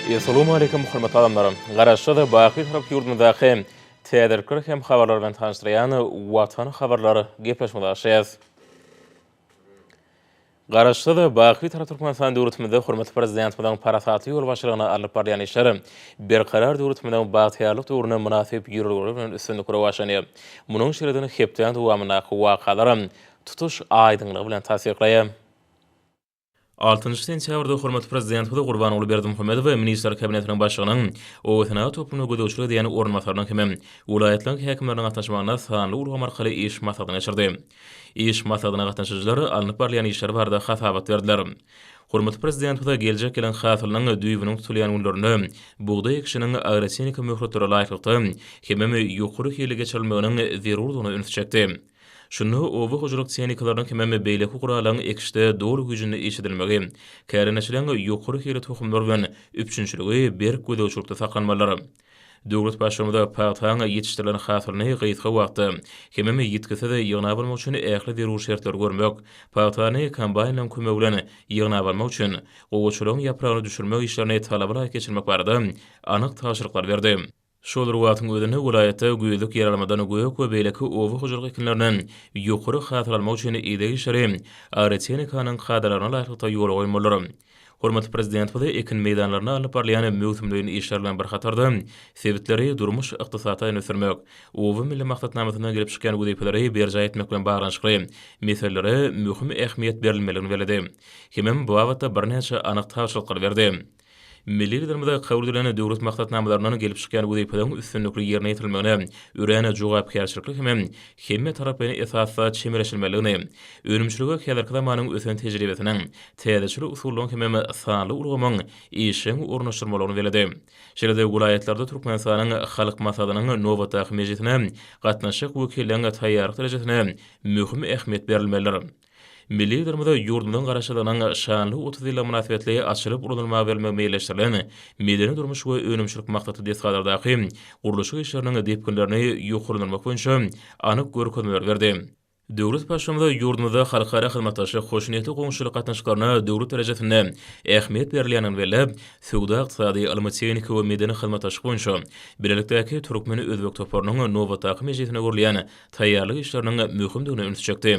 Essalawmaleýkim hormatly adamlar! Garaşsyz, baky Bitarap ýurdumyzdaky täzelikler hem habarlar bilen tanyşdyrýan Watan habarlar gepleşigimize başlaýarys. Garaşsyz, baky Bitarap Türkmenistan döwletimizde hormatly Prezidentimiziň parasatly ýolbaşçylygynda alnyp barylýan işler Berkarar döwletimiziň bagtyýarlyk döwründe mynasyp ýörelgeler bilen üstünlikli rowaçlanýar. Munuň şeýledigini hepdäniň dowamyndaky wakalar tutuş aýdyňlygy bilen tassyklaýar. Altynjy sentýabrda hormatly Prezidentimiz Gurbanguly Berdimuhamedow Ministrler Kabinetiniň Başlygynyň oba-senagat toplumyna gözegçilik edýän orunbasarynyň hemem welaýatlaryň häkimleriniň gatnaşmagynda sanly ulgam arkaly iş maslahatyny geçirdi. Iş maslahatyna gatnaşyjylar alnyp barylýan işler barada hasabat berdiler. Hormatly Prezidentimiz geljek ýylyň hasylynyň düýbüniň tutulýan günlerinde bugdaý ekişiniň agrotehniki möhletlere laýyklykda hemem ýokary hilli geçirilmeginiň zerurdygyna ünsi çekdi. Şunda oba hojalyk tehnikalarynyň hemem beýleki gurallaryň ekişde doly güýjünde işledilmegi, kärendeçileriň ýokary hilli tohumlar bilen üpjünçiligi berk gözegçilikde saklanmalydyr. Döwlet Baştutanymyz pagtaň ýetişdirilen hasylyny gysga wagtda hemem ýitgisiz ýygnap almak üçin ähli zerur şertleri görmek, pagtany kombaýnlaryň kömegi bilen ýygnap almak üçin gowaçalaryň ýapragyny düşürmek işlerini talaba laýyk geçirmek barada anyk tabşyryklary berdi. Şol bir wagtyň özünde welaýatda güýzlük ýeralmadan gök we beýleki oba hojalyk ekinlerinden ýokary hasyl almak üçin ideg işleri agrotehnikanyň kadalaryna laýyklykda ýola goýulmalydyr. Hormatly Prezidentimiz ekin meýdanlarynda alnyp barylýan möwsümleýin işler bilen bir hatarda, sebitleri durmuş-ykdysady taýdan ösdürmek, Oba milli maksatnamasyndan gelip çykýan wezipeleri berjaý etmek bilen baglanyşykly meselelere möhüm ähmiýet berilmelidigini belledi. Hemem bu babatda birnäçe anyk tabşyryklary berdi. Milli Liderimiz kabul edilen döwlet maksatnamalaryndan gelip çykýan wezipeleriň üstünlikli ýerine ýetirilmegine örän jogapkärçilikli hemem hemmetaraplaýyn esasda çemeleşilmelidigini, önümçilige häzirki zamanyň ösen tejribesiniň, täzeçil usullaryň hemem sanly ulgamyň işjeň ornaşdyrmalygyny belledi. Şeýle-de welaýatlarda Türkmenistanyň Halk Maslahatynyň nobatdaky mejlisine gatnaşjak wekilleriň taýýarlyk derejesine möhüm ähmiýet berilmelidir. Milli Liderimiz ýurdumyzyň Garaşsyzlygynyň şanly 30 ýyllygy mynasybetli açylyp ulanylmaga berilmegi meýilleşdirilen medeni-durmuş we önümçilik maksatly desgalardaky gurluşyk işleriniň depginlerini ýokarlandyrmak boýunça anyk görkezmeleri berdi. Döwlet Baştutanymyz ýurdumyzda halkara hyzmatdaşlyk, hoşniýetli goňşuçylyk gatnaşyklaryna döwlet derejesinde ähmiýet berilýändigini belläp, söwda-ykdysady, ylmy-tehniki we medeni hyzmatdaşlyk boýunça bilelikdäki türkmen-özbek toparynyň nobatdaky mejlisine görülýän taýýarlyk işleriniň möhümdigine ünsi çekdi.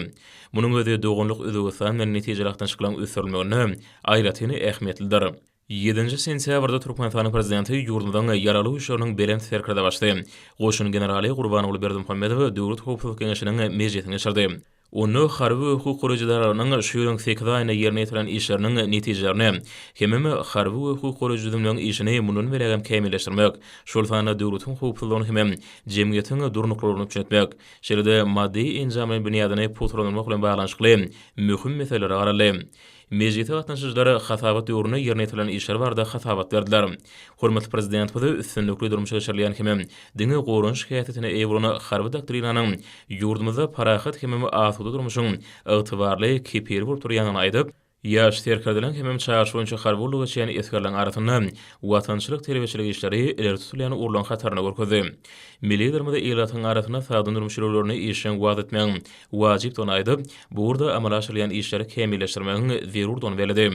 Munuň özi doganlyk Özbegistan bilen netijeli gatnaşyklaryň ösdürilmeginde aýratyn ähmiýetlidir. Ýedinji sentýabrda Türkmenistanyň Prezidenti ýurdumyzyň Ýaragly Güýçleriniň Belent Serkerdebaşysy, goşun generaly Gurbanguly Berdimuhamedow Döwlet howpsuzlyk geňeşiniň mejlisini geçirdi. Onda harby we hukuk goraýjy edaralarynyň şu ýylyň sekiz aýynda ýerine ýetiren işleriniň netijelerini hemem harby we hukuk goraýjy düzümleriň işini mundan beýlägem kämilleşdirmek, şol sanda döwletiň howpsuzlygyny hemem jemgyýetiň durnuklylygyny üpjün etmek, şeýle-de maddy-enjamlaýyn binýadyny pugtalandyrmak bilen baglanyşykly möhüm meselelere garaldy. Mejlise gatnaşyjylar hasabat döwründe ýerine ýetirilen işler barada hasabat berdiler. Hormatly Prezidentimiz üstünlikli durmuşa geçirilýän hemem diňe goranyş häsiýetine eýe bolan Harby doktrinanyň ýurdumyzda parahat hemem asuda durmuşyň ygtybarly kepili bolup durýandygyny aýdyp, ýaş serkerdeleriň hemem çagyryş boýunça harby gulluk geçýän esgerleriň arasynda watançylyk-terbiýeçilik işleri ileri tutulýan ugurlaryň hatarynda görkezdi. Milli Liderimiz ilatyň arasynda sagdyn durmuş ýörelgelerini işjeň wagyz etmegiň wajypdygyny aýdyp, bu ugurda amala aşyrylýan işleri kämilleşdirmegiň zerurdygyny belledi.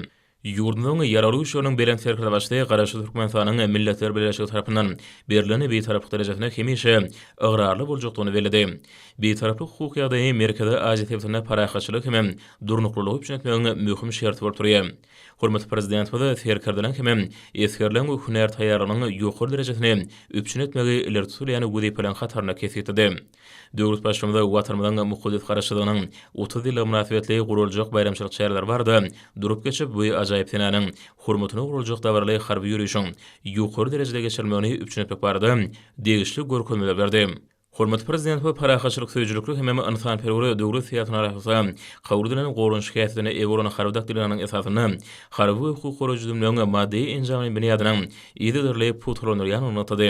Ýurdumyzyň Ýaragly Güýçleriniň Belent Serkerdebaşysy Garaşsyz Türkmenistanyň Milletler Bileleşigi tarapyndan berlen Bitaraplyk derejesine hemişe ygrarly boljakdygyny belledi. Bitaraplyk hukuk ýagdaýy Merkezi Aziýa sebitinde parahatçylygy hem durnuklylygy üpjün etmegiň möhüm şerti bolup durýar. Hormatly Prezidentimiz serkerdeleriň hem esgerleriň hünär taýýarlygynyň ýokary derejesini üpjün etmegi ileri tutulýan wezipeleriň hatarynda kesgitledi. Döwlet Baştutanymyz Watanymyzyň mukaddes Garaşsyzlygynyň 30 ýyllygy mynasybetli guraljak baýramçylyk çäreleri barada durup geçip, bu ajaýyp senäniň hormatyna guraljak dabaraly harby ýörişiň ýokary derejede geçirilmegini üpjün etmek barada degişli görkezmeleri berdi. Hormatly Prezidentimiz parahatçylyk söýüjilikli hemem ynsanperwer döwlet syýasatyna laýyklykda kabul edilen goranyş häsiýetine eýe bolan Harby doktrinanyň esasynda harby we hukuk goraýjy düzümleriň maddy-enjamlaýyn binýadynyň yzygiderli pugtalandyrylýandygyny nygtady.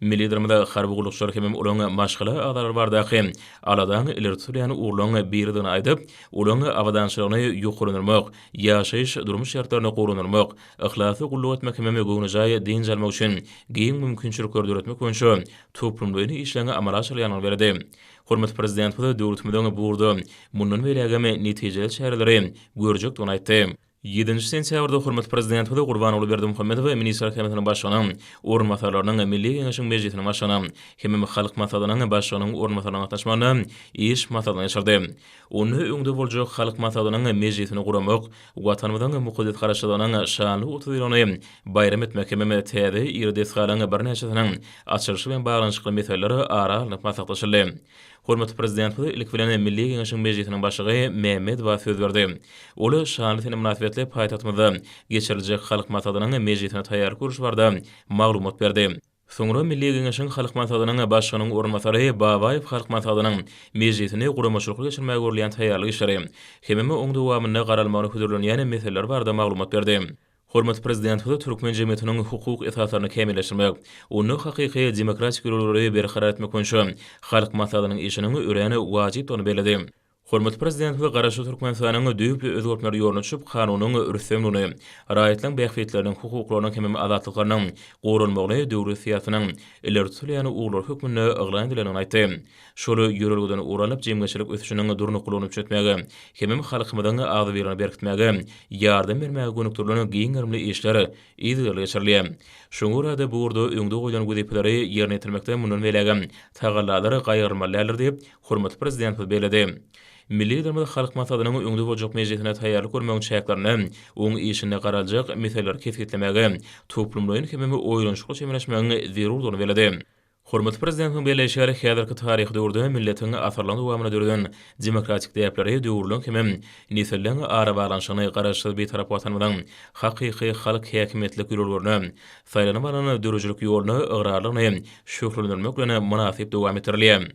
Milli Liderimiz harby gullukçylar hemem olaryň maşgala agzalary baradaky aladaň ileri tutulýan ugurlaryň biridigini aýdyp, olaryň abadançylygyny ýokarlandyrmak, ýaşaýyş-durmuş şertlerini gowulandyrmak, yhlasly gulluk etmek hemem göwnejaý dynç almak üçin giň mümkinçilikleri döretmek boýunça toplumlaýyn işleriň amala aşyrylýandygyny belledi. Hormatly Prezidentimiz döwletimiziň bu ugurda mundan beýlägem netijeli çäreleri görjekdigini aýtdy. Ýedinji sentýabrda hormatly Prezidentimiz Gurbanguly Berdimuhamedow Ministrler Kabinetiniň Başlygynyň orunbasarlarynyň, Milli Geňeşiň Mejlisiniň Başlygynyň hemem Halk Maslahatynyň Başlygynyň orunbasarynyň gatnaşmagynda iş maslahatyny geçirdi. Onda öňde boljak Halk Maslahatynyň mejlisini guramak, Watanymyzyň mukaddes Garaşsyzlygynyň şanly 30 ýyllygyny baýram etmek hemem täze iri desgalaryň birnäçesiniň açylyşy bilen baglanyşykly meseleler ara alnyp maslahatlaşyldy. Hormatly Prezidentimiz ilki bilen Milli Geňeşiň Mejlisiniň Başlygy Mämmedowa söz berdi. Ol şanly sene mynasybetli paýtagtymyzda geçiriljek Halk Maslahatynyň mejlisine taýýarlyk görşi barada maglumat berdi. Soňra Milli Geňeşiň Halk Maslahatynyň Başlygynyň orunbasary Babaýew Halk Maslahatynyň mejlisini guramaçylykly geçirmäge görülýän taýýarlyk işleri hemem oň dowamynda garalmagyna hödürlenýän meseleler barada maglumat berdi. Hormatly Prezidentimiz türkmen jemgyýetiniň hukuk esaslaryny kämilleşdirmek, onda hakyky demokratik ýörelgeleri berkarar etmek boýunça Halk Maslahatynyň işiniň örän wajypdygyny belledi. Hormatly Prezidentimiz Garaşsyz Türkmenistanyň düýpli özgertmeler ýoluna düşüp, kanunyň rüstemligini, raýatlaryň bähbitleriniň, hukuklarynyň hemem azatlyklarynyň goralmagyny döwlet syýasatynyň ileri tutulýan ugurlary hökmünde yglan edilendigini aýtdy. Şol ýörelgeden ugur alyp, jemgyýetçilik ösüşiniň durnuklylygyny üpjün etmäge hemem halkymyzyň agzybirligini berkitmäge ýardam bermäge gönükdirilen giň gerimli işler yzygiderli geçirilýär. Şoňa görä-de, bu ugurda öňde goýlan wezipeleri ýerine ýetirmekde mundan beýlägem tagallalar gaýgyrylmaly däldir diýip, hormatly Prezidentimiz belledi. Milli Liderimiz Halk Maslahatynyň öňde boljak mejlisine taýýarlyk görmegiň çäklerinde oň işinde garaljak meseleleri kesgitlemäge toplumlaýyn hemem oýlanyşykly çemeleşmegiň zerurdygyny belledi. Hormatly Prezidentimiziň belleýşi ýaly, häzirki taryhy döwürde milletiň asyrlaryň dowamynda döreden demokratik däpleri döwürleň hemem nesilleň arabaglanyşygyny Garaşsyz Bitarap Watanymyzyň hakyky halk häkimiýetlilik ýörelgelerine, saýlanyp alan döredijilik ýoluna ygrarlygyny şöhlelendirmek bilen mynasyp dowam etdirilýär.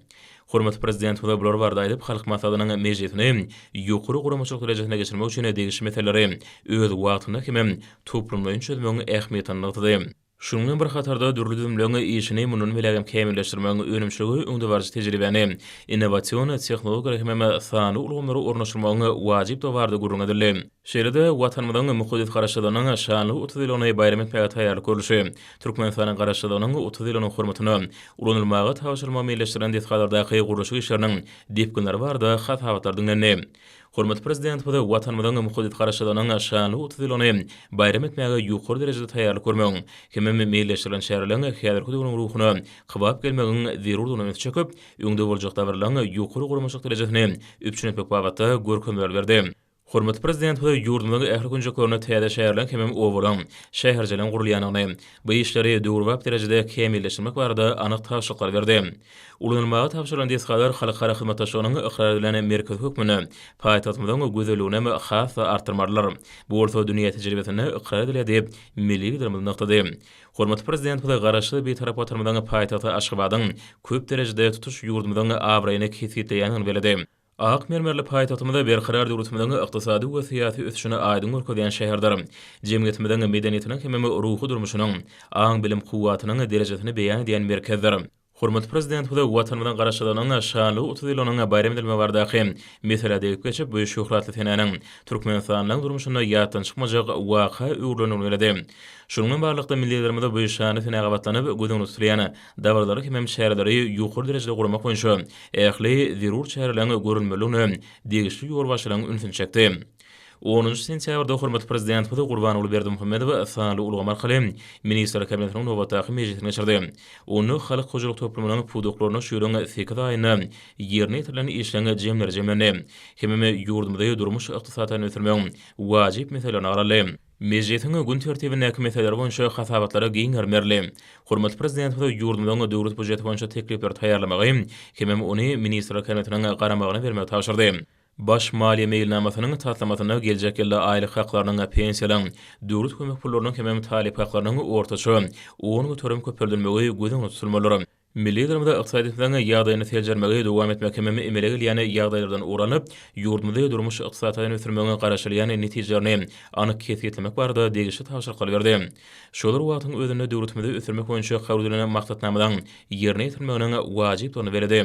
Hormatly Prezidentimiz bular barada aýdyp, Halk Maslahatynyň mejlisini ýokary guramaçylyk derejesinde geçirmek üçin degişli meseleleri öz wagtynda hemem toplumlaýyn çözmegiň ähmiýetini nygtady. Şunuň bilen bir hatarda, dürli düzümleň işini mundan beýlägem kämilleşdirmegiň, önümçilige öňdebaryjy tejribäni, innowasion tehnologiýalary hemem sanly ulgamlary ornaşdyrmagyň wajypdygy barada gürrüň edildi. Şeýle-de Watanymyzyň mukaddes Garaşsyzlygynyň şanly 30 ýyllygyny baýram etmäge taýýarlyk görlüşi, Türkmenistanyň Garaşsyzlygynyň 30 ýyllygynyň hormatyna ulanylmaga tabşyrylmagy meýilleşdirilen desgalardaky gurluşyk işleriniň depginleri barada hasabatlar diňlendi. Hormatly Prezidentimiz Watanymyzyň mukaddes Garaşsyzlygynyň şanly 30 ýyllygyny baýram etmäge ýokary derejede taýýarlyk görmegiň hemem meýilleşdirilen çäreleriň häzirki döwrüň ruhuna kybap gelmegiň zerurdygyna ünsi çekip, öňde boljak dabaralaryň ýokary guramaçylyk derejesini üpjün etmek babatda görkezmeler berdi. Hormatly Prezidentimiz ýurdumyzyň ähli künjeklerinde täze şäherleriň hemem obalaryň, şäherçeleriň gurulýandygyny, bu işleri döwrebap derejede kämilleşdirmek barada anyk tabşyryklary berdi. Ulanylmaga tabşyrylan desgalar halkara hyzmatdaşlygynyň ykrar edilen merkezi hökmünde paýtagtymyzyň gözelliginem has-da artdyrmalydyr. Bu bolsa dünýä tejribesinde ykrar edilýär diýip, milli Liderimiz nygtady. Hormatly Prezidentimiz Garaşsyz, Bitarap Watanymyzyň paýtagty Aşgabadyň köp derejede tutuş ýurdumyzyň abraýyny kesgitleýändigini belledi. Ak mermerli paýtagtymyz Berkarar döwletimiziň ykdysady we syýasy ösüşini aýdyň görkezýän şäherdir. Jemgyýetimiziň medeniýetiniň hemem ruhy durmuşynyň, aň-bilim kuwwatynyň derejesini beýan edýän merkezdir. Hormatly Prezidentimiz Watanymyzyň Garaşsyzlygynyň şanly 30 ýyllygynyň baýram edilmegi baradaky meselä degip geçip, bu şöhratly senäniň türkmenistanlylaryň durmuşynda ýatdan çykmajak waka öwrülendigini belledi. Şunuň bilen baglylykda, milli Liderimiz bu şanly senä gabatlanyp, göz öňünde tutulýan dabaralary hemem çäreleri ýokary derejede guramak boýunça ähli zerur çäreleriň görülmelidigine degişli ýolbaşçylaryň ünsüni çekdi. Onunjy sentýabrda hormatly Prezidentimiz Gurbanguly Berdimuhamedow sanly ulgam arkaly Ministrler Kabinetiniň nobatdaky mejlisini geçirdi. Onda halk hojalyk toplumynyň pudaklarynda şu ýylyň sekiz aýynda ýerine ýetirilen işleň jemleri jemlendi hemem ýurdumyzy durmuş-ykdysady taýdan ösdürmegiň wajyp meselelerine garaldy. Mejlisiň gün tertibindäki meseleler boýunça hasabatlara giň gerim berildi. Hormatly Prezidentimiz ýurdumyzyň Döwlet býujeti boýunça teklipleri taýýarlamagy hemem ony Ministrler Kabinetiniň garamagyna bermegi tabşyrdy. Baş maliýe meýilnamasynyň taslamasynda geljek ýylda aýlyk haklarynyň, pensiýalaryň, döwlet kömek pullarynyň hemem talyp haklarynyň ortaça 10% köpeldilmegi göz öňünde tutulmalydyr. Milli Liderimiz ykdysadyýetimiziň ýagdaýyny seljermegi dowam etmek hemem emele gelýän ýagdaýlardan ugur alnyp, ýurdumyzy durmuş-ykdysady taýdan ösdürmegiň garaşylýan netijelerini anyk kesgitlemek barada degişli tabşyryklary berdi. Şol bir wagtyň özünde döwletimizi ösdürmek boýunça kabul edilen maksatnamalaryň ýerine ýetirilmeginiň wajypdygyny belledi.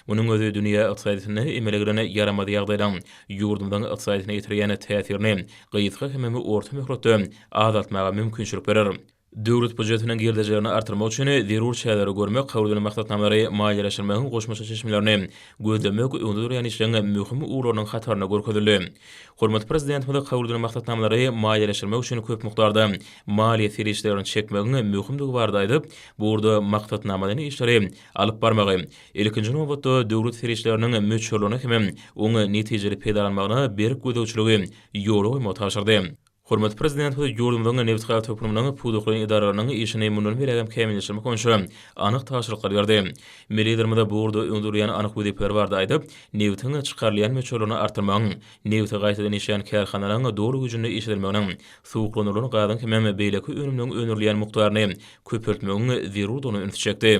Munuň özi dünýä ykdysadyýetinde emele gelen ýaramaz ýagdaýlaryň ýurdumyzyň ykdysadyýetine ýetirýän täsirini gysga hemem orta möhletde azaltmaga mümkinçilik berer. Döwlet býujetiniň girdejilerini artyrmak üçin zerur çäreleri görmek, kabul edilen maksatnamalary maliýeleşdirmegiň goşmaça çeşmelerini gözlemek öňde durýan işleriň möhüm ugurlarynyň hatarynda görkezildi. Hormatly Prezidentimiz kabul edilen maksatnamalary maliýeleşdirmek üçin köp mukdarda maliýe serişdelerini çekmegiň möhümdigi barada aýdyp, bu ugurda maksatnamalaýyn işleri alyp barmagy, ilkinji nobatda, döwlet serişdeleriniň möçberlerine hemem oň netijeli peýdalanmagyna berk gözegçiligi ýola goýmagy tabşyrdy. Hormatly Prezidentimiz ýurdumyzyň nebitgaz toplumynyň pudaklaýyn edaralarynyň işini mundan beýlägem kämilleşdirmek boýunça anyk tabşyryklary berdi. Milli Liderimiz bu ugurda öňde durýan anyk wezipeler barada aýdyp, nebitiň çykarylýan möçberlerini artdyrmagyň, nebiti gaýtadan işleýän kärhanalaryň doly güýjünde işledilmeginiň, suwuklandyrylan gazyň hemem beýleki önümleriň öndürilýän mukdaryny köpeltmegiň zerurdygyna ünsi çekdi.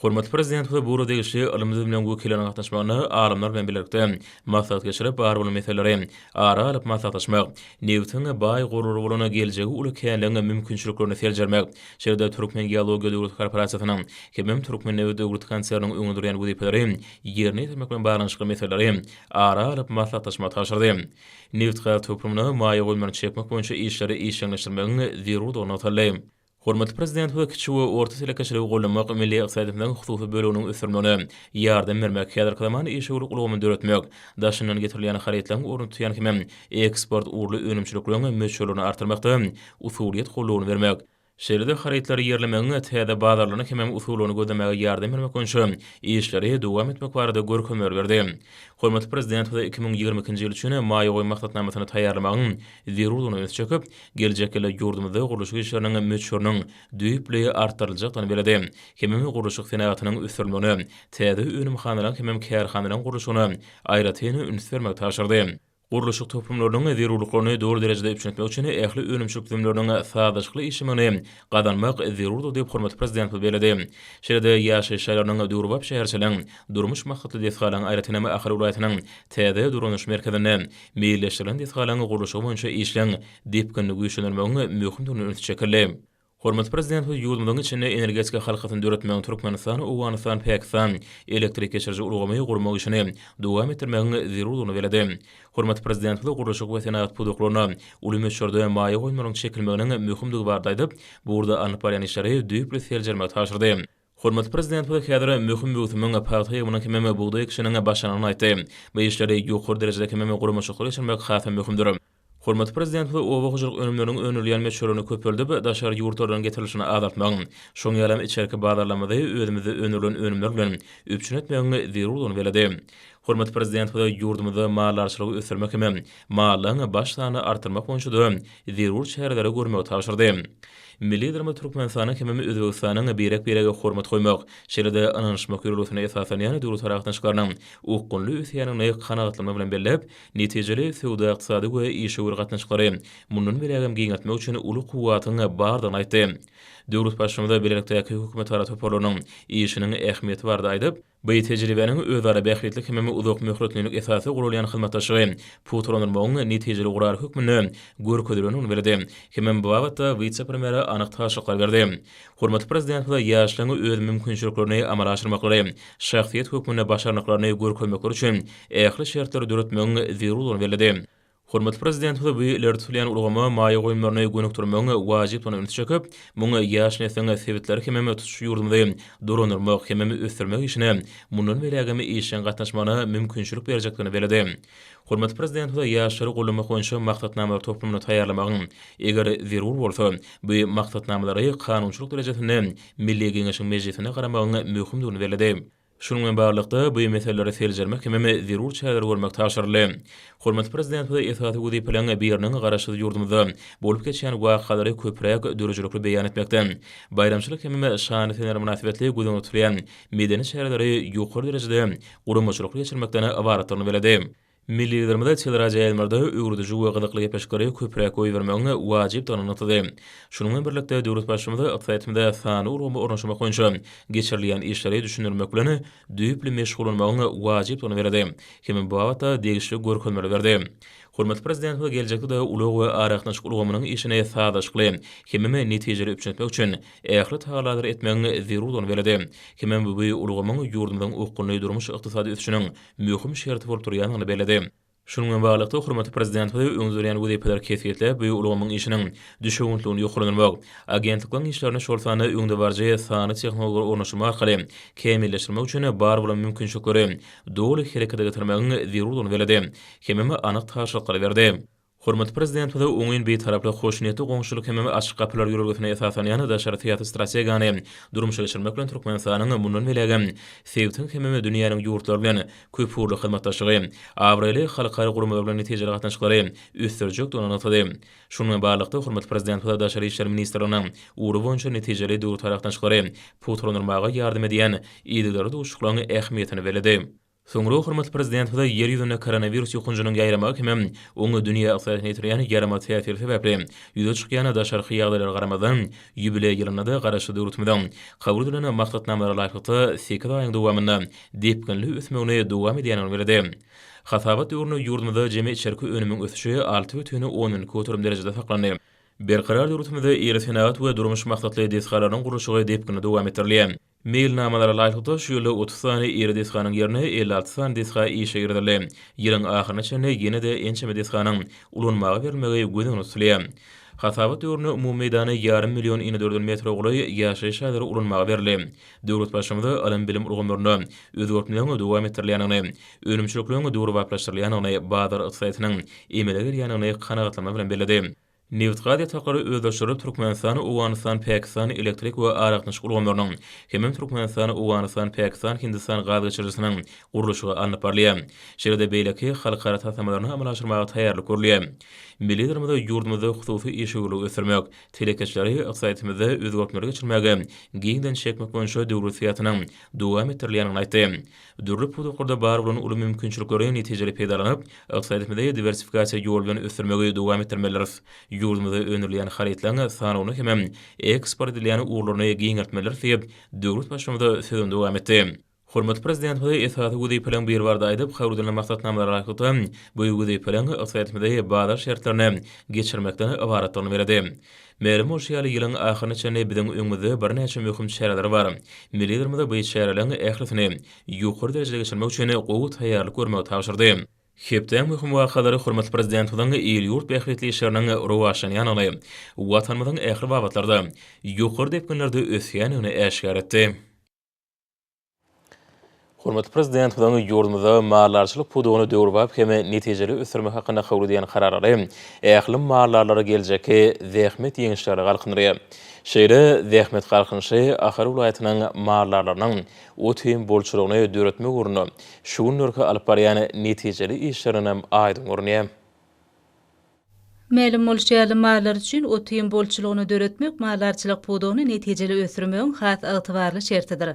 Hormatly Prezidentimiz bu ugra degişli ylym düzüminiň wekilleriniň gatnaşmagynda alymlar bilen birlikde maslahat geçirip, bar bolan meseleleri ara alyp maslahatlaşmak, nebitiň baý gorlary bolan geljegi uly känligiň mümkinçiliklerini seljermek, şeýle-de Türkmengeologiýa döwlet korporasiýasynyň hemem Türkmennebit döwlet konserniniň öňünde durýan wezipeleri ýerine ýetirmek bilen baglanyşykly meseleleri ara alyp maslahatlaşmagy tabşyrdy. Nebitgaz toplumyna maýa goýumlaryny çekmek boýunça işleri işjeňleşdirmegiň zerurdygy nygtaldy. Hormatly Prezidentimiz kiçi we orta telekeçiligi goldamak, milli ykdysadyýetimiziň hususy böleginiň ösdürilmegine ýardam bermek, häzirki zaman işewürlik ulgamyny döretmek, daşyndan getirilýän harytlaryň ornuny tutýan hemem eksport ugurly önümçilikleriň möçberlerini artdyrmakda usulyýet goldawyny bermek, şeýle-de harytlary ýerlemegiň täze bazarlaryny hemem usullaryny gözlemäge ýardam bermek boýunça işleri dowam etmek barada görkezmeler berdi. Hormatly Prezidentimiz 2022-nji ýyl üçin maýa goýum maksatnamasyny taýýarlamagyň zerurdygyna ünsi çekip, Geljek ýylda ýurdumyzda gurluşyk işleriniň möçberiniň düýpli artdyryljakdygyny belledi. Hemem gurluşyk senagatynyň ösdürilmegine, täze önümhanalaryň hemem kärhanalaryň gurluşygyna aýratyn üns bermegi tabşyrdy. Gurluşyk toplumlarynyň zerurlyklaryny doly derejede üpjün etmek üçin ähli önümçilik düzümleriniň sazlaşykly işlemegini gazanmak zerurdyr diýip, hormatly Prezidentimiz belledi. Şeýle-de ýaşaýyş jaýlarynyň, döwrebap şäherçeleriň, durmuş maksatly desgalaryň, aýratyn hem Ahal welaýatynyň täze duranyş merkezinde Meýilleşdirilen desgalaryň gurluşygy boýunça işleň depginini güýçlendirmegiň möhümdigine üns çekildi. Hormatly Prezidentimiz ýurdumyzyň içinde energetika halkasyny döretmegiň Türkmenistan, Owganystan, Pakistan elektrik geçiriji ulgamy gurmak işini dowam etdirmegiň zerurdygyny belledi. Hormatly Prezidentimiz gurluşyk we senagat pudaklaryna uly möçberde maýa goýumlaryň çekilmeginiň möhümdigi barada aýdyp, bu ugurda alnyp barýan işleri düýpli seljermegi tabşyrdy. Hormatly Prezidentimiz häzir möhüm möwsümiň, pagta ýygymynyň hemem bugdaý ekişiniň başlanandygyny aýtdy. Bu işleri ýokary derejede hemem guramaçylykly geçirmek hasam möhümdir. Hormatly Prezidentimiz oba hojalyk önümleriniň öndürilýän möçberlerini köpeldip, daşary ýurtlardan getirilişini azaltmagyň, şonuň ýalam içerki bazarlarymyzy özümizde öndürilen önümler bilen üpjün etmegiň zerurdygyny belledi. Hormatly Prezidentimiz ýurdumyzda maldarçylygy ösdürmek hemem mallaryň baş sanyny artdyrmak boýunça-da zerur çäreleri görmegi tabşyrdy. Milli Liderimiz Türkmenistanyň hemem Özbegistanyň birek-birege hormat goýmak, şeýle-de ynanyşmak ýörelgesine esaslanýan döwletara gatnaşyklarynyň okgunly ösýändigini kanagatlanma bilen belläp, netijeli söwda-ykdysady we işewür gatnaşyklary mundan beýlägem giňeltmek üçin uly kuwwatyň bardygyny aýtdy. Döwlet Baştutanymyz bilelikdäki hökümetara toparlarynyň işiniň ähmiýeti barada aýdyp, Bu tejribäniň özara bähbitli hemem uzak möhletlilik esasda guralýan hyzmatdaşlygy pugtalandyrmagyň netijeli guraly hökmünde görkezilendigini belledi. Hemem bu babatda wise-premýere anyk tabşyryklar berdi. Hormatly Prezidentimiz ýaşlaryň öz mümkinçiliklerini amala aşyrmaklary, şahsyýet hökmünde başarnyklaryny görkezmekleri üçin ähli şertleri döretmegiň zerurdygyny belledi. Hormatly Prezidentimiz bu ileri tutulýan ulgama maýa goýumlaryny gönükdirmegiň wajypdygyna ünsi çekip, muň ýaş nesliň sebitleri hemem tutuş ýurdumyzy dolandyrmak hemem ösdürmek işine mundan beýlägem işjeň gatnaşmagyna mümkinçilik berjekdigini belledi. Hormatly Prezidentimiz ýaşlary goldamak boýunça maksatnamalar toplumyny taýýarlamagyň, eger zerur bolsa, bu maksatnamalary kanunçylyk derejesinde Milli Geňeşiň Mejlisinde garamagyň möhümdigini belledi. Şunuň bilen baglylykda, bu meseleleri seljermek hemem zerur çäreleri görmek tabşyryldy. Hormatly Prezidentimiz esasy wezipeleriň biriniň Garaşsyz ýurdumyzda bolup geçýän wakalary köpräk döredijilikli beýan etmekden, baýramçylyk hemem şanly seneler mynasybetli göz öňünde tutulýan medeni çäreleri ýokary derejede guramaçylykly geçirmekden ybaratdygyny belledi. Milli Liderimiz teleradioýaýlymlarda öwrediji we gyzykly gepleşikleri köpräk goýbermegiň wajypdygyny nygtady. Şunuň bilen birlikde, döwlet Baştutanymy ykdysadyýetimize sanly ulgamy ornaşdyrmak boýunça geçirilýän işleri düşündirmek bilen düýpli meşgullanmagyň wajypdygyny belledi hem bu babatda degişli görkezmeleri berdi. Hormatly Prezidentimiz geljekde-de ulag we aragatnaşyk ulgamynyň işini sazlaşykly hemem netijeli üpjün etmek üçin ähli tagallalary etmegiň zerurdygyny belledi hemem bu ulgamyň ýurdumyzyň okgunly durmuş-ykdysady ösüşiniň möhüm şerti bolup durýandygyny belledi. Şunuň bilen baglylykda, hormatly Prezidentimiz öňde durýan wezipeleri kesgitläp, bu ulgamyň işiniň düşewüntligini ýokarlandyrmak, agentlikleriň işlerini, şol sanda öňdebaryjy sanly tehnologiýalary ornaşdyrmak arkaly kämilleşdirmek üçin bar bolan mümkinçilikleri doly herekete getirmegiň zerurdygyny belledi hemem anyk tabşyryklary berdi. Hormatly Prezidentimiz oňyn Bitaraplyk, hoşniýetli goňşuçylyk hemem açyk gapylar ýörelgesine esaslanýan daşary syýasy strategiýany durmuşa geçirmek bilen Türkmenistanyň mundan beýlägem sebitiň hemem dünýäniň ýurtlary bilen köpugurly hyzmatdaşlygy, abraýly halkara guramalar bilen netijeli gatnaşyklary ösdürjekdigini nygtady. Şunuň bilen baglylykda, hormatly Prezidentimiz Daşary işler ministrliginiň ugry boýunça netijeli döwletara gatnaşyklary pugtalandyrmaga ýardam edýän yzygiderli duşuşyklaryň ähmiýetini belledi. Soňra hormatly Prezidentimize Ýer ýüzünde koronawirus ýokanjynyň ýaýramagy hemem oňa dünýä ykdysadyýetine ýetirýän ýaramaz täsiri sebäpli ýüze çykýan daşarky ýagdaýlara garamazdan, ýubileý ýylynda-da Garaşsyz döwletimiziň kabul edilen maksatnamalara laýyklykda sekiz aýyň dowamynda depginli ösmegini dowam edýändigini belledi. Hasabat döwründe ýurdumyzda jemi içerki önümiň ösüşi 6,2 göterim derejede saklandy. Berkarar döwletimizde iri senagat we durmuş maksatly desgalarynyň gurluşygy depginli dowam etdirilýär. Meýilnamalara laýyklykda, şu ýylda 30 sany iri desganyň ýerine 56 sany desga işe girizildi. Ýylyň ahyryna çenli ýene-de ençeme desganyň ulanmaga berilmegi göz öňünde tutulýar. Hasabat döwründe umumy meýdany ýarym million inedördül metre golaý ýaşaýyş jaýlary ulanmaga berildi. Döwlet Baştutanymy ylym-bilim ulgamlarynda özgertmeleriň dowam etdirilýändigini, önümçilikleriň döwrebaplaşdyrylýandygyny, bazar ykdysadyýetiniň emele gelýändigini kanagatlanma bilen belledi. Nebitgaz ýataklary özleşdirilip, Türkmenistan, Owganystan, Pakistan elektrik we aragatnaşyk ulgamlarynyň hemem Türkmenistan, Owganystan, Pakistan, Hindistan gaz geçirijisiniň gurluşygy alnyp barylýar. Şeýle-de beýleki halkara taslamalaryny amala aşyrmaga taýýarlyk görülýär. Milli Liderimiz ýurdumyzda hususy işewürligi ösdürmek, telekeçileri ykdysadyýetimizde özgertmeleri geçirmäge giňden çekmek boýunça döwlet syýasatynyň dowam etdirilýändigini aýtdy. Dürli pudaklarda bar bolan uly mümkinçilikleri netijeli peýdalanyp, ykdysadyýetimizi diwersifikasiýa ýoly bilen ösdürmegi dowam etdirmelidiris. Ýurdumyzda öndürilýän harytlaryň sanawyny hemem eksport edilýän ugurlaryny giňeltmelidiris diýip, döwlet Baştutanymyz sözüni dowam etdi. Hormatly Prezidentimiz esasy wezipeleriň biri barada aýdyp, kabul edilen maksatnamalara laýyklykda, bu wezipeleriň ykdysadyýetimizi bazar şertlerine geçirmekden ybaratdygyny belledi. Mälim bolşy ýaly, ýylyň ahyryna çenli biziň öňümizde birnäçe möhüm çäreler bar. Milli Liderimiz bu çäreleriň ählisini ýokary derejede geçirmek üçin gowy taýýarlyk görmegi tabşyrdy. Hepdäň möhüm wakalary hormatly Prezidentimiziň il-ýurt bähbitli işleriniň rowaçlanýandygyny, Watanymyzyň ähli babatlarda ýokary depginlerde ösýändigini äşgär etdi. Hormatly Prezidentimiziň ýurdumyzda maldarçylyk pudagyny döwrebap hem netijeli ösdürmek hakynda kabul edýän Kararlary ähli maldarlary geljekki zähmet ýeňişlerine galkyndyrýar. Şeýle zähmet galkynyşy Ahal welaýatynyň maldarlarynyň ot-iým bolçulygyny döretmek ugrunda şu günlerki alyp barýan netijeli işlerindenem aýdyň görünýär. Mälim bolşy ýaly, mallar üçin ot-iým bolçulygyny döretmek maldarçylyk pudagyny netijeli ösdürmegiň has ygtybarly şertidir.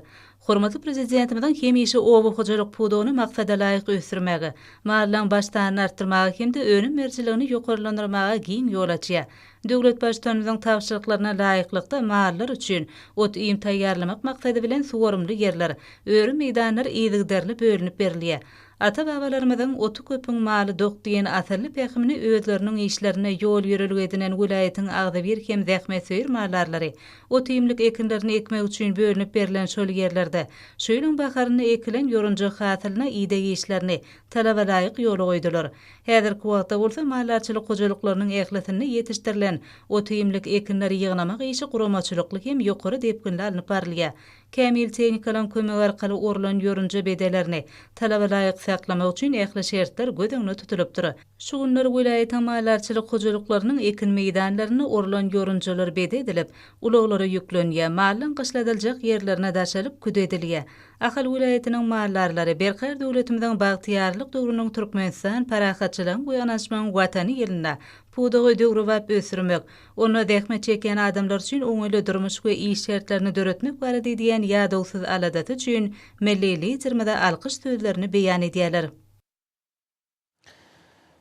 Hormatly Prezidentimiziň hemişe oba hojalyk pudagyny maksadalaýyk ösdürmäge, mallaryň baş sanyny artdyrmaga hem-de önüm berijiligini ýokarlandyrmaga giň ýol açýar. Döwlet Baştutanymyzyň tabşyryklaryna laýyklykda, mallar üçin ot-iým taýýarlamak maksady bilen suwarymly ýerler, öri meýdanlar yzygiderli bölünip berilýär. Ata-babalarymyzyň Oty köpüň maly dok diýen asylly pähimini özleriniň işlerinde ýol-ýörelge edinen welaýatyň agzybir hem zähmetsöýer maldarlary ot-iýmlik ekinlerini ekmek üçin bölünip berlen şol ýerlerde şu ýylyň baharynda ekilen ýorunja hasylyna ideg işlerini talabalaýyk ýola goýdular. Häzirki wagtda bolsa maldarçylyk hojalyklarynyň ählisinde ýetişdirilen ot-iýmlik ekinleri ýygnamak işi guramaçylykly hem ýokary depginli alnyp barylýar. Kämil tehnikalaryň kömegi arkaly orlan ýorunja bedelerini talaba laýyk saklamak üçin ähli şertler göz öňünde tutulypdyr. Şu günler welaýatyň maldarçylyk hojalyklarynyň ekin meýdanlarynda orlan ýorunjalar bede edilip, ulaglara ýüklenýär, mallaň gyşladyljak ýerlerine daşalyp, küde edilýär. Ahal welaýatynyň maldarlary Berkarar döwletimiziň bagtyýarlyk döwrüniň Türkmenistan parahatçylygyň we ynanyşmagyň Watany ýylynda pudagy döwrebap ösdürmek, Onda zähmet çekýän adamlar üçin oňaýly durmuş we iş şertlerini döretmek barada edýän ýadawsyz aladasy üçin milli Liderimize alkyş sözlerini beýan edýärler.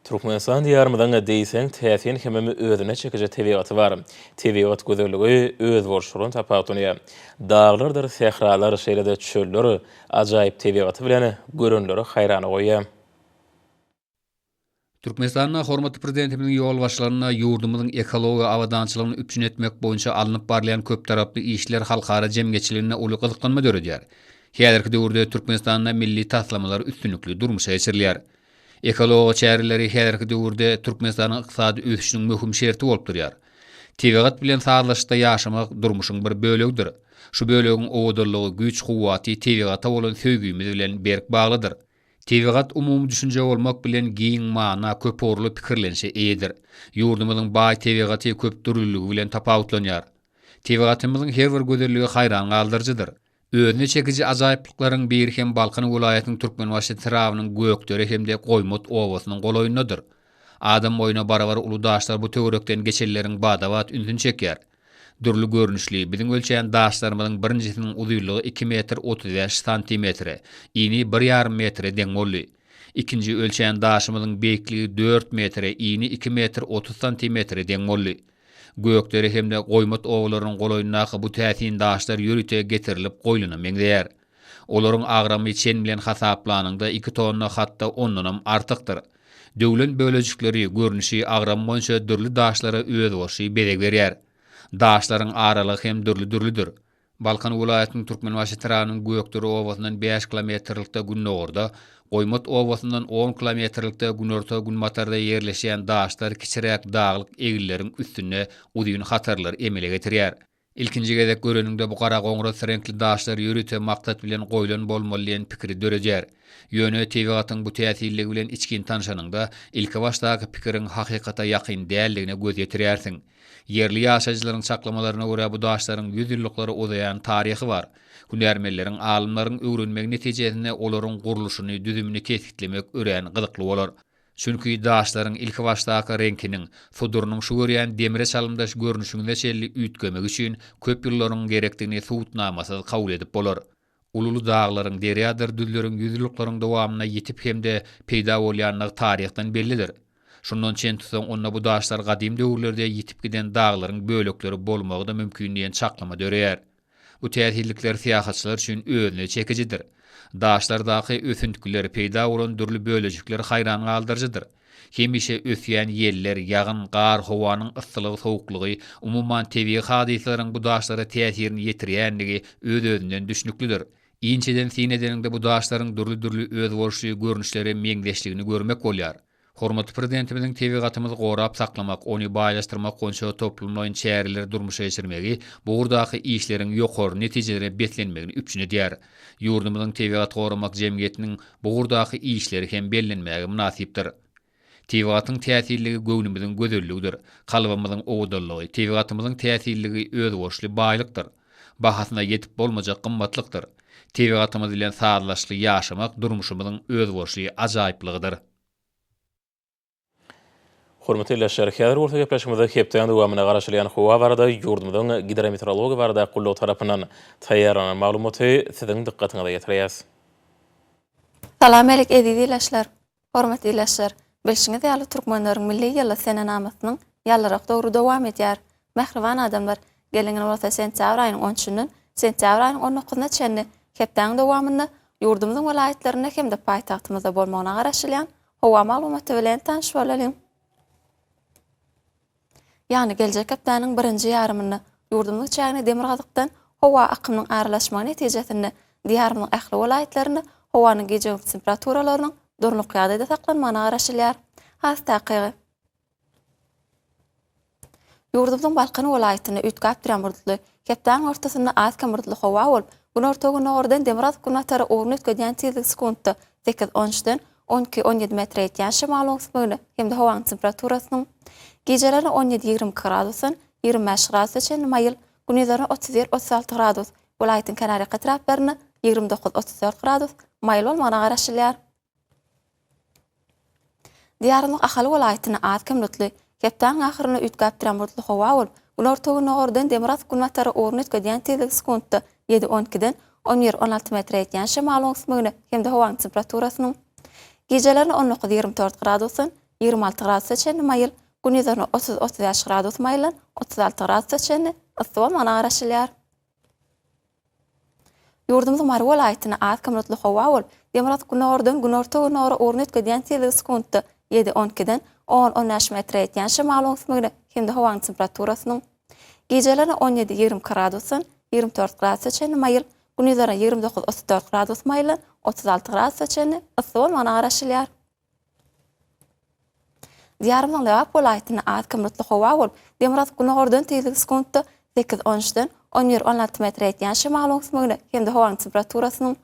Türkmenistan Diýarymyzyň diýseň täsin hemem özüne çekiji tebigaty bar. Tebigat gözelligi özboluşlygyndan tapawutlanýar. Daglardyr sähralar, şeýle-de çöller ajaýyp tebigaty bilen görenleri haýrana goýýar. Türkmenistanda hormatly Prezidentimiziň ýolbaşçylygynda ýurdumyzyň ekologiýa abadançylygyny üpjün etmek boýunça alnyp barylýan köptaraply işler halkara jemgyýetçiliginde uly gyzyklanma döredýär. Häzirki döwürde Türkmenistanda milli taslamalar üstünlikli durmuşa geçirilýär. Ekologiýa çäreleri häzirki döwürde Türkmenistanyň ykdysady ösüşiniň möhüm şerti bolup durýar. Tebigat bilen sazlaşykda ýaşamak durmuşyň bir bölegidir. Şu bölegiň owadanlygy, güýç-kuwwaty tebigata bolan söýgimiz bilen berk baglydyr. Tebigat umumy düşünje bolmak bilen giň mana, köpugurly pikirlenişe eýedir. Ýurdumyzyň baý tebigaty köp dürlüligi bilen tapawutlanýar. Tebigatymyzyň her bir gözelligi haýran galdyryjydyr. Özüne çekiji ajaýyplyklaryň biri hem Balkan welaýatynyň Türkmenbaşy etrabynyň Gökdere hem-de Goýmat obasynyň golaýyndadyr. Adam boýuna barabar uly daşlar bu töwerekden geçenleriň bada-bat ünsüni çekýär. Dürli görnüşli, biziň ölçän daşlarymyzyň birinjisiniň uzynlygy iki metr 35 santimetre, ini bir ýarym metre deň boldy. Ikinji ölçän daşymyzyň beýikligi dört metre, ini iki metr 30 santimetre deň boldy. Gökdere hem-de Goýmat obalarynyň golaýyndaky bu täsin daşlar ýörite getirilip goýlana meňzeýär. Olaryň agramy çen bilen hasaplanyňda iki tonna hat-da ondanam artykdyr. Döwlen bölejikleri, görnüşi, agramy boýunça dürli daşlara özboluşly bezeg berýär. Daşlaryň aralygy hem dürli-dürlüdir. Balkan welaýatynyň Türkmenbaşy etrabynyň Gökdere obasyndan bäş kilometrlikde gündogarda, Goýmat obasyndan on kilometrlikde günorta-günbatarda ýerleşýän daşlar kiçiräk daglyk eginleriň üstünde uzyn hatarlary emele getirýär. Ilkinji gezek göreniňde bu gara-goňras reňkli daşlar ýörite maksat bilen goýlan bolmaly diýen pikiri döredýär. Ýöne tebigatyň bu täsinligi bilen içgin tanşanyňda, ilkibaşdaky pikiriň hakykata ýakyn däldigine göz ýetirýärsiň. Ýerli ýaşaýjylaryň çaklamalaryna görä bu daşlaryň ýüzýyllyklara uzaýan taryhy bar. Hünärmenleriň, alymlaryň öwrenmegi netijesinde olaryň gurluşyny, düzümini kesgitlemek örän gyzykly bolar. Çünki daşlaryň ilkibaşdaky reňkiniň, sudurynyň şu görýän demre çalymdaş görnüşiňize çenli üýtgemegi üçin köp ýyllaryň gerekdigini subutnamasyz kabul edip bolar. Ululy daglaryň, derýadyr düzleriň ýüzýyllyklaryň dowamynda ýitip hem-de peýda bolýandygy taryhdan bellidir. Şundan çen tutsaň, onda bu daşlar gadym döwürlerde ýitip giden daglaryň bölekleri bolmagy-da mümkin diýen çaklama döreýär. Bu täsinlikler syýahatçylar üçin özüne çekijidir. Daşlardaky ösüntgiler, peýda bolan dürli bölejikler haýran galdyryjydyr. Hemişe ösýän ýeller, ýagyn, gar, howanyň yssylygy-sowuklygy, umuman, tebigy hadysalaryň bu daşlara täsirini ýetirýändigi öz-özünden düşnüklidir. Inçeden syn edeniňde bu daşlaryň dürli-dürli özboluşly görnüşlere meňzeşligini görmek bolýar. Hormatly Prezidentimiziň tebigatymyzy gorap saklamak, ony baýlaşdyrmak boýunça toplumlaýyn çäreleri durmuşa geçirmegi bu ugurdaky işleriň ýokary netijelere beslenmegini üpjün edýär. Ýurdumyzyň Tebigaty goramak jemgyýetiniň bu ugurdaky işleri hem bellenmäge mynasypdyr. Tebigatyň täsinligi göwnümiziň gözelligidir, kalbymyzyň owadanlygy, tebigatymyzyň täsinligi özboluşly baýlykdyr. Bahasyna ýetip bolmajak gymmatlykdyr. Tebigatymyz bilen sazlaşykly ýaşamak durmuşymyzyň özboluşly ajaýyplygydyr. Hormatly ildeşler, häzir bolsa gepleşigimizde hepdäniň dowamynda garaşylýan howa barada ýurdumyzyň Gidrometeorologiýa baradaky gullugy tarapyndan taýýarlanan maglumaty siziň dykgatyňyza ýetirýäris. Salam alik eziz ildeşler! Hormatly ildeşler, bilşiňiz ýaly türkmenleriň milli ýyly senenamasynyň ýalyrak döwri dowam edýär. Mähriban adamlar, geliň indi bolsa sentýabr aýynyň on üçünden sentýabr aýynyň on dokuzyna çenli hepdäniň dowamynda ýurdumyzyň welaýatlarynda hem-de paýtagtymyzda bolmagyna garaşylýan Howa maglumaty bilen tanyş bolalyň. Ýagny geljek hepdäniň birinji ýarymynda ýurdumyzyň çägine demirgazykdan howa akymynyň aralaşmagy netijesinde Diýarymyzyň ähli welaýatlarynda howanyň gije-gündiz temperaturalarynyň durnukly ýagdaýda saklanmagyna garaşylýar. Has takygy. Ýurdumyzyň Balkan welaýatynda üýtgäp durýan bulutly, hepdäniň ortasynda az-kem bulutly howa bolup, günorta-gündogardan demirgazyk-günbatara ugruny üýtgedýän tizligi sekuntda sekiz, on üçden on iki, on ýedi metre ýetýän şemalyň öwüsmegine hem-de howanyň temperaturasynyň gijelerine on ýedi, 22 gradusdan 25 gradusa çenli maýyl, gündizlerine 31, 36 gradus, welaýatyň kenarýaka etraplarynda 29, 34 gradus maýyl bolmagyna garaşylýar. Diýarymyzyň Ahal welaýatynda az-kem bulutly, hepdäniň ahyrynda üýtgäp durýan bulutly howa bolup, günorta-gündogardan demirgazyk-günbatara ugruny üýtgedýän tizligi sekuntda ýedi, on ikiden on bir, on alty metre ýetýän şemalyň öwüsmegine hem-de howanyň temperaturasynyň gijelerine on dokuz, 24 gradusdan 26 gradusa çenli maýyl, gündizlerine 30, 35 gradus maýyldan 36 gradusa çenli yssy bolmagyna garaşylýar. Ýurdumyzyň Mary welaýatynda az-kem bulutly howa bolup, demirgazyk-gündogardan günorta-gündogara ugruny üýtgedýän tizligi sekuntda ýedi, on ikiden on, on bäş metre ýetýän şemalyň öwüsmegine hem-de howanyň temperaturasynyň gijelerine on ýedi, 22 gradusdan 24 gradusa çenli maýyl, gündizlerine 29, 34 gradus maýyldan 36 gradusa çenli yssy bolmagyna garaşylýar. Diýarymyzyň Lebap welaýatynda az-kem bulutly howa bolup, demirgazyk-günordan tizligi sekuntda sekiz, on üçden on bir, 16 metre ýetýän şemalyň öwüsmegine hem-de howanyň temperaturasynyň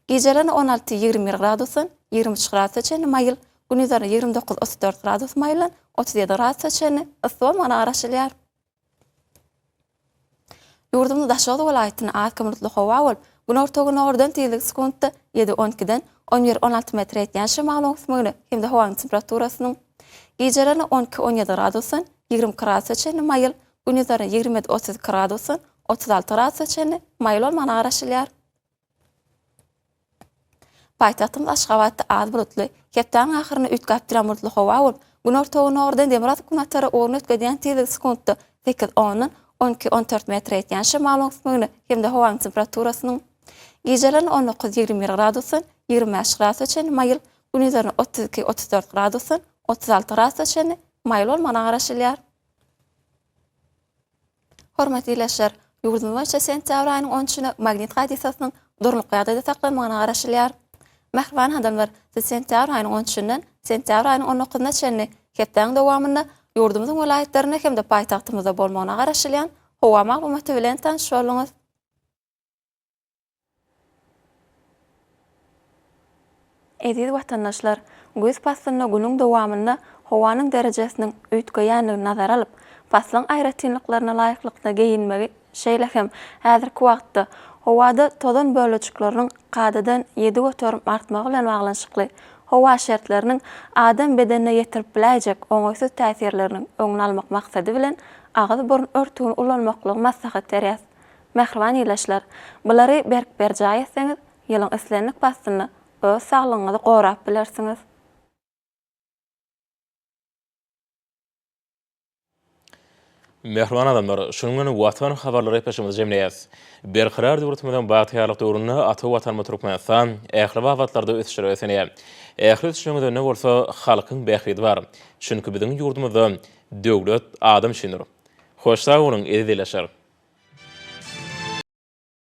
gijelerine 16, 21 gradusdan 23 gradusa çenli maýyl, gündizlerine 29, 34 gradus maýyldan 37 gradusa çenli yssy bolmagyna garaşylýar. Ýurdumyzyň Daşoguz welaýatynda az-kem bulutly howa bolup, günorta-günordan tizligi sekuntda ýedi, on ikiden on bir, 16 metre ýetýän şemalyň öwüsmegine hem-de howanyň temperaturasynyň gijelerine 12, 17 gradusdan 22 gradusa çenli maýyl, gündizlerine 27, 32 gradusdan 36 gradusa çenli maýyl bolmagyna garaşylýar. Paýtagtymyz Aşgabatda az bulutly, hepdäniň ahyrynda üýtgäp durýan bulutly howa bolup, günorta-günordan demirgazyk-günbatara ugruny üýtgedýän tizligi sekuntda sekiz ondan 12, 14 metre ýetýän şemalyň öwüsmegine hem-de howanyň temperaturasynyň gijelerine 19, 21 gradusdan 25 gradusa çenli maýyl, gündizlerine 32, 34 gradusdan 36 gradusa çenli maýyl bolmagyna garaşylýar. Hormatly ildeşler, ýurdumyz boýunça sentýabr aýynyň on üçüne magnit hadysasynyň durnukly ýagdaýda saklanmagyna garaşylýar. Mähriban adamlar, siz sentýabr aýynyň on üçünden sentýabr aýynyň on dokuzyna çenli hepdäniň dowamynda ýurdumyzyň welaýatlarynda hem-de paýtagtymyzda bolmagyna garaşylýan howa maglumaty bilen tanyş bolduňyz. Eziz watandaşlar, güýz paslynda günüň dowamynda howanyň derejesiniň üýtgeýändigini nazara alyp, paslyň aýratynlyklaryna laýyklykda geýinmegi, şeýle hem häzirki wagtda howada tozan bölejikleriniň kadadan 7% artmagy bilen baglanyşykly howa şertleriniň adam bedenine ýetirip biläýjek oňaýsyz täsirleriniň öňüni almak maksady bilen agyz-burun örtügini ulanmaklygy maslahat berýäs. Mähriban ildeşler, bulary berk berjaý etseňiz, ýylyň islendik paslynda öz saglygyňyzy gorap bilersiňiz. Mähriban adamlar, şunuň bilen Watan habarlary gepleşigimizi jemleýäris. Berkarar döwletimiziň bagtyýarlyk döwründe ata Watanymyz Türkmenistan ähli babatlarda ösüşlere beslenýär. Ähli ösüşleriň özeninde bolsa halkyň bähbidi bar. Çünki biziň ýurdumyzda döwlet adam üçindir. Hoş sag boluň, eziz ildeşler!